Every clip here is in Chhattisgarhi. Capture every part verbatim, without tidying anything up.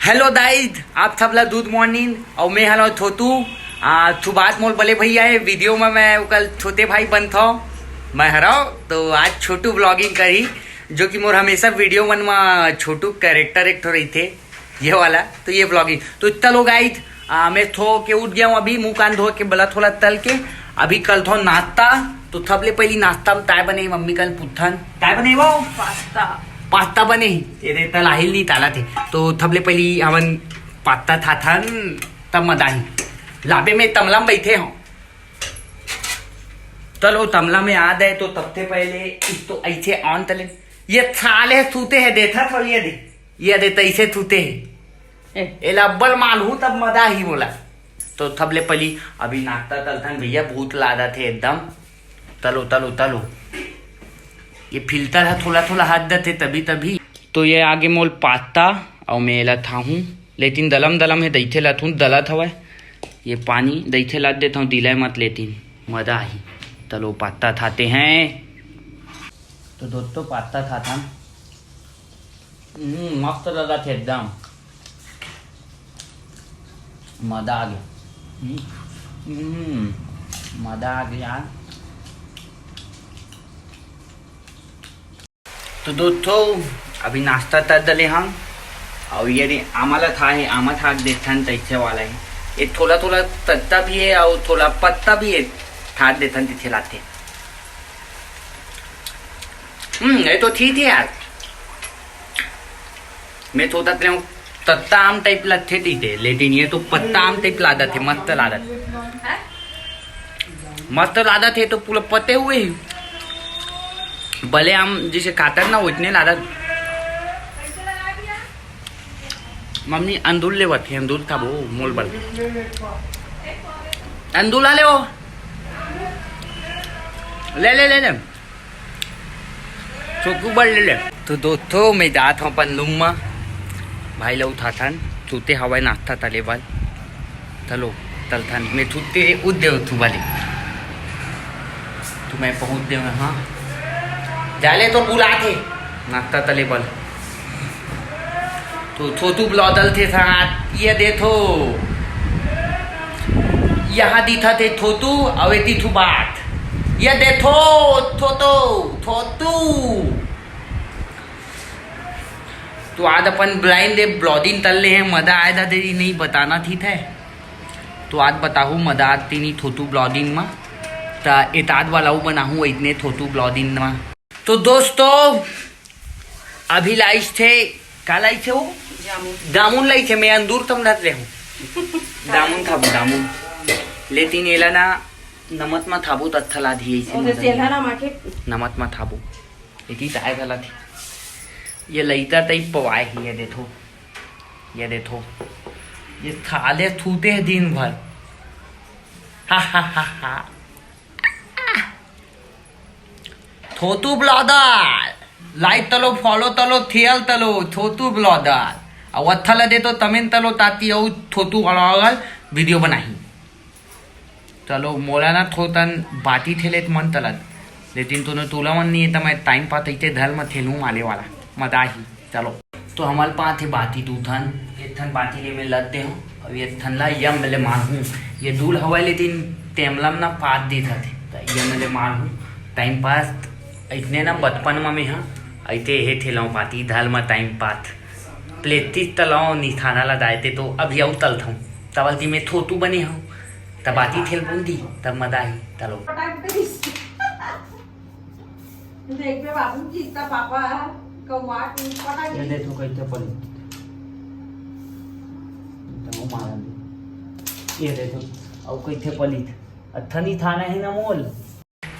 Hello guys, आप सब ला good morning। अउ मैं हलो छोटू। आ, थू बात मोर बले भैया हे, video में मैं ओकर छोटे भाई बनथव। मैं हरव तो आज छोटू vlogging करी, जो कि मोर हमेशा video मन में छोटू character एक ठो रहिथे, ये वाला। तो ये vlogging तो इतना लोग आई। आ, मैं थो के उठ गया हूँ अभी, मुंह कान धो के बला थोड़ा तल के अभी कल थो नाश्ता। तो थबले पहली नाश्ता में ताय बने, मम्मी कल पुथन ताय बने वो पास्ता। पास्ता बने ही, ये दे तलाहिल नहीं ताला थे। तो थबले पहली हमन पास्ता थाथन, तब मदाही लाबे में तमला में बैठे हो। चलो तमला में आ जाए तो तब से पहले इस तो ऐसे on तले ये साले सूते हैं, देखा थो ये दे, ये दे तैसे सूते हैं। ए। एला अब्बल मालहू तब मजा ही बोला। तो थबले पहली अभी नाश्ता तलथन भैया, भूत लादा थे एकदम। तलो तलो तलो, ये filter है थोड़ा थोड़ा हाथ देते तभी तभी। तो ये आगे मोल पास्ता और मैं एला थाहूँ, लेकिन दलम दलम है दैथे लाथूँ दलत हवय। ये पानी दैथे लात देता हूँ, दिलाय मत लेकिन मजा आही। तलो पास्ता थाते हैं। तो दोस्तों पास्ता थाथन। हम्म, मस्त लगा थे एकदम। मजा आ गया। हम्म, हम्म, मजा आ गया। तो दोस्तों अभी नाश्ता तर दले हम। और ये रे आमा ला था है, आमा था देखथन तैसे वाला है। ये थोड़ा थोड़ा तत्ता भी है और थोड़ा पत्ता भी है, था देखथन तिथे लाते। हम्म, ये तो ठीक है यार। मैं सोचत रहे हूँ तत्ता आम type लगथे तीते, लेकिन ये तो पत्ता आम type लागत है, मस्त लागत। मस्त लागत है तो पूरा पते हुए ही। भले आम जिसे खातर ना उतने लागत। मम्मी अंदूर लेवत है, अंदूर था वो मोल बल। अंदूर ला ले वो। ले ले ले ले। चोकू बड़ ले ले। तो दोस्तों मैं जात हूँ अपन रूम में। भाई ला उठाथन, सूते हवय नाश्ता तले बर। चलो तलथन, मैं सूते उद देव तू वाले। तो मैं पहुँच देव, हाँ। जाले तो बुलाथे नाश्ता तले बर। तो छोटू ब्लॉदल थे साथ, ये देखो। यहाँ दिखा थे छोटू, अवे तिथु बात। ये देखो, छोटू, छोटू। तो आज अपन blind date vlogging कर ले हैं, मजा आया था तेरी नहीं बताना थी थे। तो आज बताहूँ मजा आज तीनी छोटू vlogging में। त एताद वाला वो बनाहूँ इतने छोटू vlogging में। तो दोस्तों, अभी लाइस थे, का लाइस थे वो? जामुन। जामुन लाइस थे, मैं अंदूर तम धर ले हूँ। जामुन खाबू, जामुन। लेकिन एला ना, नमक मा थाबू त अच्छा लादी है, इसे ओदे मजा सेंधा नहीं। ना माखे। नमक मा थाबू। इतनी ताय गलत है। ये लइता तई पवाए ही, ये देखो। ये देखो। ये थाले थूते हैं दिन भर। हा, हा, हा, हा। थोतू ब्लॉदर, like तलो, follow तलो, share तलो, थोतू ब्लॉदर। अउ अच्छा लगे तो तमेन तलो ताती अउ थोतू ब्लॉदर video बनाही। चलो, मोला ना थोतन बाती थेले मन तलत। लेकिन तूने तोला मन नहीं है, तो मैं time पास इते धल में थेलूं माले वाला। मजा ही। चलो। तो हमारे पास है बाती दू ठन, एक ठन बाती ले मैं लद दे हूँ, अब एक ठन ला यम ले मारहूँ। ये दूल हवा लेकिन टेमलम ना पात दी था, तो यम ले मारहूँ। Time pass इतने ना बचपन में मैं हाँ, ऐसे हे ठेलाऊँ बाती धल में time pass। प्लेटिस तलाओ निथाना ला दायते तो अभी आऊ तलथाऊँ। तबल ती मैं थोतू बने हूँ, तब बाती थेल बुन दी, तब मदा ही तलो। देख बे बाबू, किसका पापा कौआ के पटा ये के देखो कैसे पलित। तो मारन दे। ये देखो, अब कैसे पलित। अत्था नहीं थाना है ना मोल।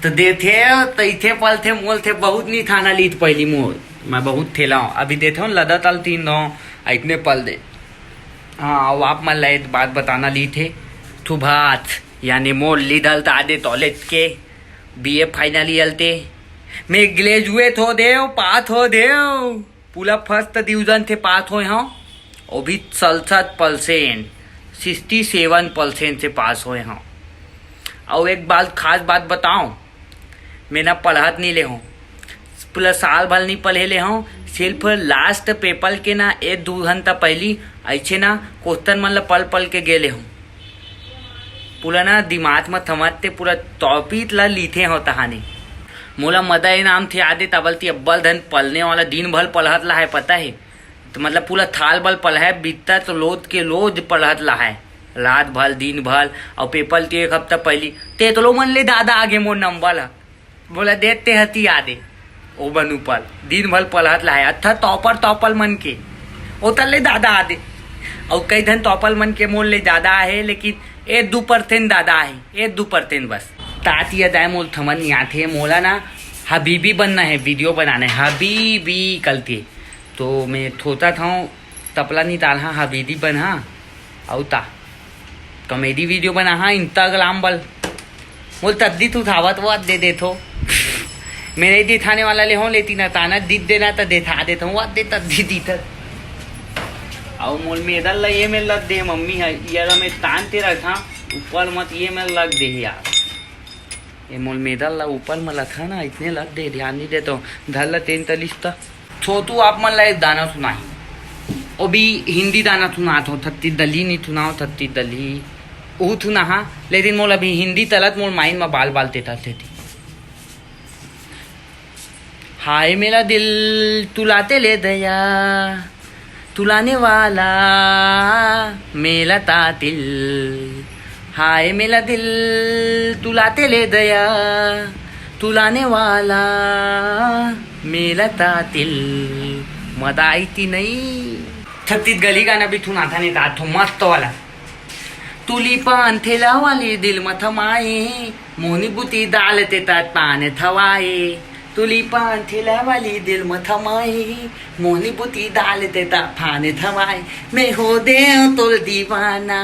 तो देथे, तो इथे पलथे मोल थे, बहुत नहीं थाना लीत पहली मोल। मैं बहुत थेला हूँ। अभी देथे हूँ, लदा तल तीन दो, आ इतने पल दे। हाँ, अब आप मन ला एक बात बताना ली थे। थुभात, यानी मोर लीडल त आदे तौलेत के बीए final year ते। मैं graduate हो देव, पास हो देव। पूरा first division से पास होए हूँ। वो भी सड़सठ percent, sixty seven percent से पास होए हूँ। और एक बात, खास बात बताऊँ, मैं ना पढ़त नहीं ले हूँ, पूरा साल भर नहीं पढ़े ले हूँ, सिर्फ लास्ट पेपर के ना, ए दू घंटा पहिली अइसे ना क्वेश्चन मन ल पल पल के गेले हूँ। पूरा ना दिमाग म थमत ते पूरा टॉपिक ल लिखे हो तहाने। मोला मदा इनाम थे आदे तबल ती अब्बल धन पलने वाला दिन भर पलहत ला है, पता है? तो मतलब पूरा थाल बल पलहै, बित्ता तो लोद के लोद पलहत ला है, रात भर, दिन भर। और पेपर ती एक हफ्ता पहिली ते तो लो मन ले दादा आगे मोर नंबर ह। बोला, "दे ते हती आदे।" ओ बन ऊपर दिन भर पलहत ला है, अत्था टॉपर टॉपर मन के। ओ तले दादा आदे। और कई धन टॉपर मन के मोल ले ज्यादा आहे, लेकिन ए दू परसेंट दादा आहे, ए दू परसेंट बस। तात या दाय मोल थमन नहीं आथे, मोला ना हबीबी बनना है, वीडियो बनाना है, हबीबी कलती। तो मैं थोता था तपला नहीं ताल, हाँ, हबीबी बन, हाँ। अउ ता कॉमेडी वीडियो बनाहा Instagram बल। मोल तद्दी तू थावत वो दे देथो। मैं नहीं दिखाने वाला ले हो, लेती ना ताना दित देना तो दिखा देथो, वो दे तद्दी दी तर। अउ मोल मेदल ला ये में लग दे मम्मी है, ये ला मैं तान ते रखा, ऊपर मत ये में लग दे यार। ये मोल मेदल ला ऊपर में लखा ना, इतने लग दे, ध्यान नहीं दे तो धर ला तेन तलिस त। छोटू आप मन ला एक दाना सुनाही, वो भी हिंदी दाना सुनात हो, थत्ती दली नहीं सुनाओ, थत्ती दली ऊ सुनाहा। लेकिन मोल अभी हिंदी तलत मोल माइन में बाल बाल तेता थे। हाय मेरा दिल तुलाते ले दया, तुलाने वाला मेला तातिल। हाय मेरा दिल तुलाते ले दया, तुलाने वाला मेला तातिल। मजा आई थी नहीं? छत्तीस गली गाना भी सुना था, नहीं था तो मस्त वाला। तुली पान ठेला वाली दिल म थमाए, मोनी बुती दाल ते तात पान थवाए। तुली पान ठेला वाली दिल म थमाए, मोनी बुती दाल ते तात पान थवाए। मैं हो दे तोल दीवाना,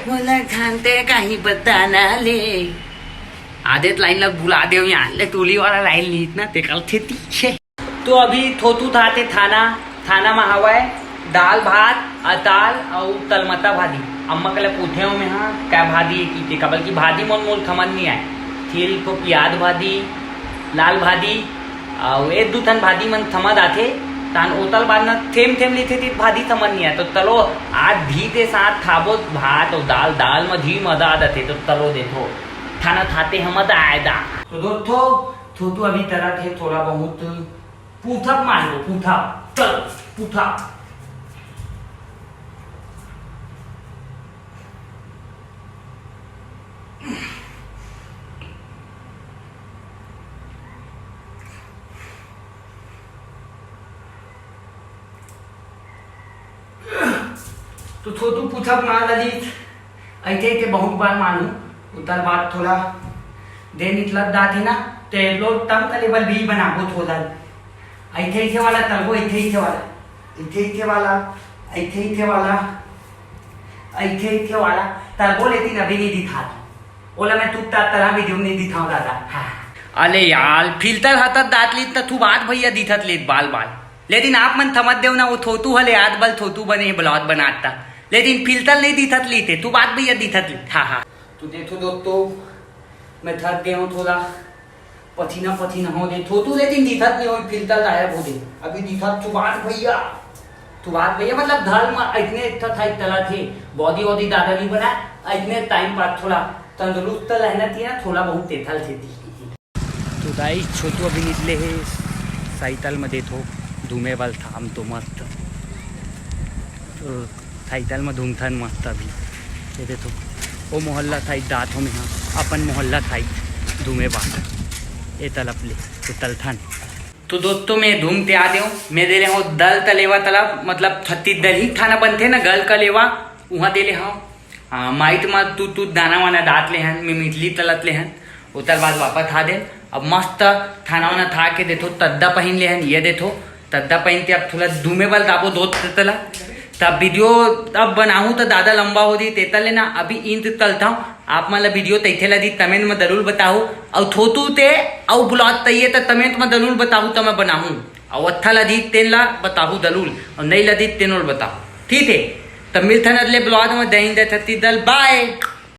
मोला घंटे कहीं बताना ले। आदेत लाइन लग बुला दे यहाँ ले, तुली वाला लाइन लीत ना, ते कल थे तीछे। तो अभी थोतू थाते थाना, थाना म हवय दाल भात, अताल अउ तलमता भादी। अम्मा कला पूछे हो मैं, हाँ, का भादी है की ते, काबर की भादी मोन मोल थमन नहीं आए। थिल को पियाज भादी, लाल भादी, अउ एक दू ठन भादी मन थमद आथे। तान ओतल बाद न थेम थेम लेथे ती भादी थमन नहीं आए। तो तलो आज धी दे साथ थाबो भात अउ दाल, दाल म धी मजा आ जाथे। तो तलो देखो थाना थाते हम आए दा। तो दोस्तों, थोतू अभी तरत हे थोड़ा बहुत। पूथप मार लो, पूथप। चल, पूथप। तो थोतू पूछब ना ललित, अइथे अइथे बहुत बार मानू, उतर बात थोड़ा दे निकलत दात है ना, तो एलो तम का लेवल भी बनाबो थोड़ा। अइथे अइथे वाला तलबो, अइथे अइथे वाला, अइथे अइथे वाला, अइथे अइथे वाला, अइथे अइथे वाला तलबो, लेकिन अभी नहीं दिखा। ओला मैं तुकता तरह वीडियो में नहीं दिखाऊं दादा। हाँ। अले यार, फिल्टर हतत दात लीत त तू बात भैया दिखत लेत बाल बाल। लेकिन आप मन थमत देव ना, वो थोतू हले आद बल थोतू बने ब्लॉग बनाता। लेकिन फिल्टर नहीं दिखत लीते, तू बात भैया दिखत लीत। हाँ, हाँ। तू देखो दोस्तों, मैं थक गया हूँ थोड़ा, पसीना पसीना हो दे। थोतू लेकिन दिखत नहीं हो, फिल्टर गायब हो दे। अभी दिखत तू बात भैया, तू बात भैया, मतलब धर्म इतने इतना था, इतना थे, बॉडी वॉडी दादा नहीं बना, इतने टाइम बाद थोड़ा तंदुरुस्त रहना चाहिए ना, थोड़ा बहुत तेथल थे दी। तो गाइस, छोटू अभी निकले हे साइतल में, देखो धूमे वाल था हम तो मस्त। तो साइतल में धूमथन मस्त अभी। ये देखो, वो मोहल्ला साइड दात हो में, हाँ, अपन मोहल्ला साइड धूमे बात। ये तलप ले, तो तलथन। तो दोस्तों, मैं धूम ते आ देव, मैं दे ले हो दल तलेवा तलब, मतलब छत्तीस दल ही खाना बनते ना, गल का लेवा, वहाँ दे ले हो। हाँ, माइट मा तू तू दाना वाना दात ले हन, मैं मिटली तलत ले हन। उतर बाद वापस था दे। अब मस्त थाना वाना था के देथो, तद्दा पहिन ले हन, ये देथो, तद्दा पहिन के अब थोड़ा धूमे बल दाबो दो तला। तब वीडियो अब बनाहूँ तो दादा लंबा हो दी, तेता लेना अभी इंत तलता हूँ। आप मन ला वीडियो तैथे ला दी तमेन में जरूर बताहू। अउ थोतू ते अउ ब्लॉग तैये त तमेन में जरूर बताहू, त मैं बनाहूँ। अउ अच्छा ला दी तेन ला बताहू जरूर, अउ नहीं ला दी तेन ला बताहू, ठीक है? तब मिलथन अगले ब्लॉग में। जय हिंद, जय छत्तीसगढ़, बाय।